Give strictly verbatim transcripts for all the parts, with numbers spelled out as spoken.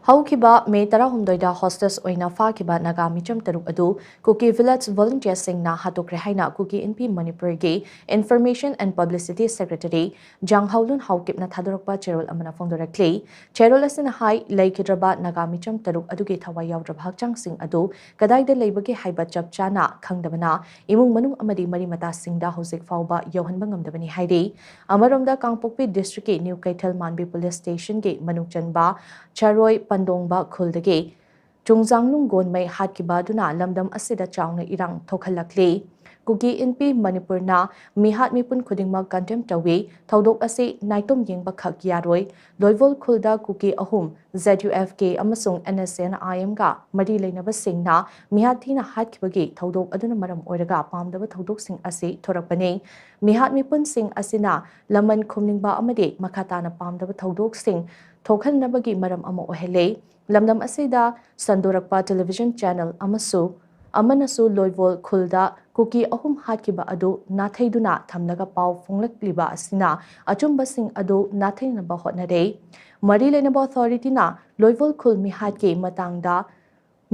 ꯍꯧꯈꯤꯕ ꯃꯦ ꯇꯔꯥꯍꯨꯝꯗꯣꯏꯗ ꯍꯣꯁꯇꯦꯖ ꯑꯣꯏꯅ ꯐꯥꯈꯤꯕ ꯅꯥꯒꯥ ꯃꯤꯆꯝ ꯇꯔꯨꯛ ꯑꯗꯨ ꯀꯨꯀꯤ ꯚꯤꯂꯦꯖ ꯚꯣꯂꯨꯟꯇꯤꯌꯔꯁꯤꯡꯅ ꯍꯥꯠꯇꯣꯛꯈ꯭ꯔꯦ ꯍꯥꯏꯅ ꯀꯨꯀꯤ ꯏꯟꯄꯤ ꯃꯅꯤꯄꯨꯔꯒꯤ Information and Publicity Secretary ꯖꯥꯡꯍꯥꯎꯂꯨꯟ ꯍꯥꯎꯀꯤꯞꯅ ꯊꯥꯗꯣꯔꯛꯄ ꯆꯦꯔꯣꯜ ꯑꯃꯅ ꯐꯣꯡꯗꯣꯔꯛꯂꯤ꯫ ꯆꯦꯔꯣꯜ ꯑꯁꯤꯅ ꯍꯥꯏ, ꯂꯩꯈꯤꯗ꯭ꯔꯕ ꯅꯥꯒꯥ ꯃꯤꯆꯝ ꯇꯔꯨꯛ ꯑꯗꯨꯒꯤ ꯊꯋꯥꯏ ꯌꯥꯎꯗ꯭ꯔꯕ ꯍꯛꯆꯥꯡꯁꯤꯡ ꯑꯗꯨ ꯀꯗꯥꯏꯗ ꯂꯩꯕꯒꯦ ꯍꯥꯏꯕ ꯆꯞ ꯆꯥꯅ ꯈꯪꯗꯕꯅ ꯏꯃꯨꯡ ꯃꯅꯨꯡ ꯑꯃꯗꯤ ꯃꯔꯤ ꯃꯇꯥꯁꯤꯡꯗ ꯍꯧꯖꯤꯛ ꯐꯥꯎꯕ ꯌꯧꯍꯟꯕ ꯉꯝꯗꯕꯅꯤ ꯍꯥꯏꯔꯤ꯫ ꯑꯃꯔꯣꯝꯗ, ꯀꯥꯡꯄꯣꯛꯄꯤ ꯗꯤꯁꯇ꯭ꯔꯤꯛꯀꯤ ꯅ꯭ꯌꯨ ꯀꯩꯊꯦꯜ ꯃꯥꯟꯕꯤ ꯄꯨꯂꯤꯁ ꯁ꯭ꯇꯦꯁꯟꯒꯤ ꯃꯅꯨꯡ ꯆꯟꯕ ꯆꯔꯣꯏ ꯄꯟꯗꯣꯡꯕ ꯈꯨꯜꯗꯒꯤ ꯆꯨꯡꯖꯥꯡꯂꯨꯡ ꯒꯣꯟꯃꯩ ꯍꯥꯠꯈꯤꯕ ꯑꯗꯨꯅ ꯂꯝꯗꯝ ꯑꯁꯤꯗ ꯆꯥꯎꯅ ꯏꯔꯥꯡ ꯊꯣꯛꯍꯜꯂꯛꯂꯤ꯫ ꯀꯨꯀꯤ ꯏꯟꯄꯤ ꯃꯅꯤꯄꯨꯔꯅ ꯃꯤꯍꯥꯠ ꯃꯤꯄꯨꯟ ꯈꯨꯗꯤꯡꯃꯛ ꯀꯟꯗꯦꯝ ꯇꯧꯏ꯫ ꯊꯧꯗꯣꯛ ꯑꯁꯤ ꯅꯥꯏꯇꯣꯝ ꯌꯦꯡꯕꯈꯛ ꯌꯥꯔꯣꯏ꯫ ꯂꯣꯏꯕꯣꯜ ꯈꯨꯜꯗ ꯀꯨꯀꯤ ꯑꯍꯨꯝ, ZUFK ꯑꯃꯁꯨꯡ NSCN-IM-ꯒ ꯃꯔꯤ ꯂꯩꯅꯕꯁꯤꯡꯅ ꯃꯤꯍꯥꯠ ꯊꯤꯅ ꯍꯥꯠꯈꯤꯕꯒꯤ ꯊꯧꯗꯣꯛ ꯑꯗꯨꯅ ꯃꯔꯝ ꯑꯣꯏꯔꯒ ꯄꯥꯝꯗꯕ ꯊꯧꯗꯣꯛꯁꯤꯡ ꯑꯁꯤ ꯊꯣꯔꯛꯄꯅꯤ꯫ ꯃꯤꯍꯥꯠ ꯃꯤꯄꯨꯟꯁꯤꯡ ꯑꯁꯤꯅ ꯂꯃꯟ ꯈꯨꯝꯅꯤꯡꯕ ꯑꯃꯗꯤ ꯃꯈꯥ ꯇꯥꯅ ꯄꯥꯝꯗꯕ ꯊꯧꯗꯣꯛꯁꯤꯡ ꯊꯣꯛꯍꯟꯅꯕꯒꯤ ꯃꯔꯝ ꯑꯃ ꯑꯣꯏꯍꯜꯂꯤ꯫ ꯂꯝꯗꯝ ꯑꯁꯤꯗ ꯁꯟꯗꯣꯔꯛꯄ ꯇꯦꯂꯤꯚꯤꯖꯟ ꯆꯦꯅꯦꯜ ꯑꯃꯁꯨ, ꯑꯃꯅꯁꯨ ꯂꯣꯏꯕꯣꯜ ꯈꯨꯜꯗ ꯀꯨꯀꯤ ꯑꯍꯨꯝ ꯍꯥꯠꯈꯤꯕ ꯑꯗꯨ ꯅꯥꯊꯩꯗꯨꯅ ꯊꯝꯂꯒ ꯄꯥꯎ ꯐꯣꯡꯂꯛꯂꯤꯕ ꯑꯁꯤꯅ ꯑꯆꯨꯝꯕꯁꯤꯡ ꯑꯗꯨ ꯅꯥꯊꯩꯅꯕ ꯍꯣꯠꯅꯔꯦ꯫ ꯃꯔꯤ ꯂꯩꯅꯕ ꯑꯣꯊꯣꯔꯤꯇꯤꯅ ꯂꯣꯏꯕꯣꯜ ꯈꯨꯜ ꯃꯤꯍꯥꯠꯀꯤ ꯃꯇꯥꯡꯗ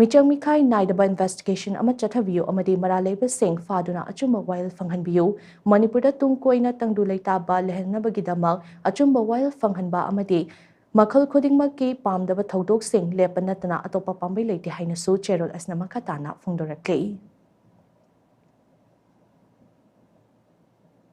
ꯃꯤꯆꯪ ꯃꯤꯈꯥꯏ ꯅꯥꯏꯗꯕ ꯏꯟꯚꯦꯁꯇꯤꯒꯦꯁꯟ ꯑꯃ ꯆꯠꯊꯕꯤꯌꯨ ꯑꯃꯗꯤ ꯃꯔꯥꯜ ꯂꯩꯕꯁꯤꯡ ꯐꯥꯗꯨꯅ ꯑꯆꯨꯝꯕ ꯋꯥꯌꯦꯜ ꯐꯪꯍꯟꯕꯤꯌꯨ꯫ ꯃꯅꯤꯄꯨꯔꯗ ꯇꯨꯡ ꯀꯣꯏꯅ ꯇꯪꯗꯨ ꯂꯩꯇꯥꯕ ꯂꯩꯍꯟꯅꯕꯒꯤꯗꯃꯛ ꯑꯆꯨꯝꯕ ꯋꯥꯌꯦꯜ ꯐꯪꯍꯟꯕ ꯑꯃꯗꯤ ꯃꯈꯜ ꯈꯨꯗꯤꯡꯃꯛꯀꯤ ꯄꯥꯝꯗꯕ ꯊꯧꯗꯣꯛꯁꯤꯡ ꯂꯦꯞꯄ ꯅꯠꯇꯅ ꯑꯇꯣꯞꯄ ꯄꯥꯝꯕꯩ ꯂꯩꯇꯦ ꯍꯥꯏꯅꯁꯨ ꯆꯦꯔꯣꯜ ꯑꯁꯤꯅ ꯃꯈꯥ ꯇꯥꯅ ꯐꯣꯡꯗꯣꯔꯛꯂꯤ꯫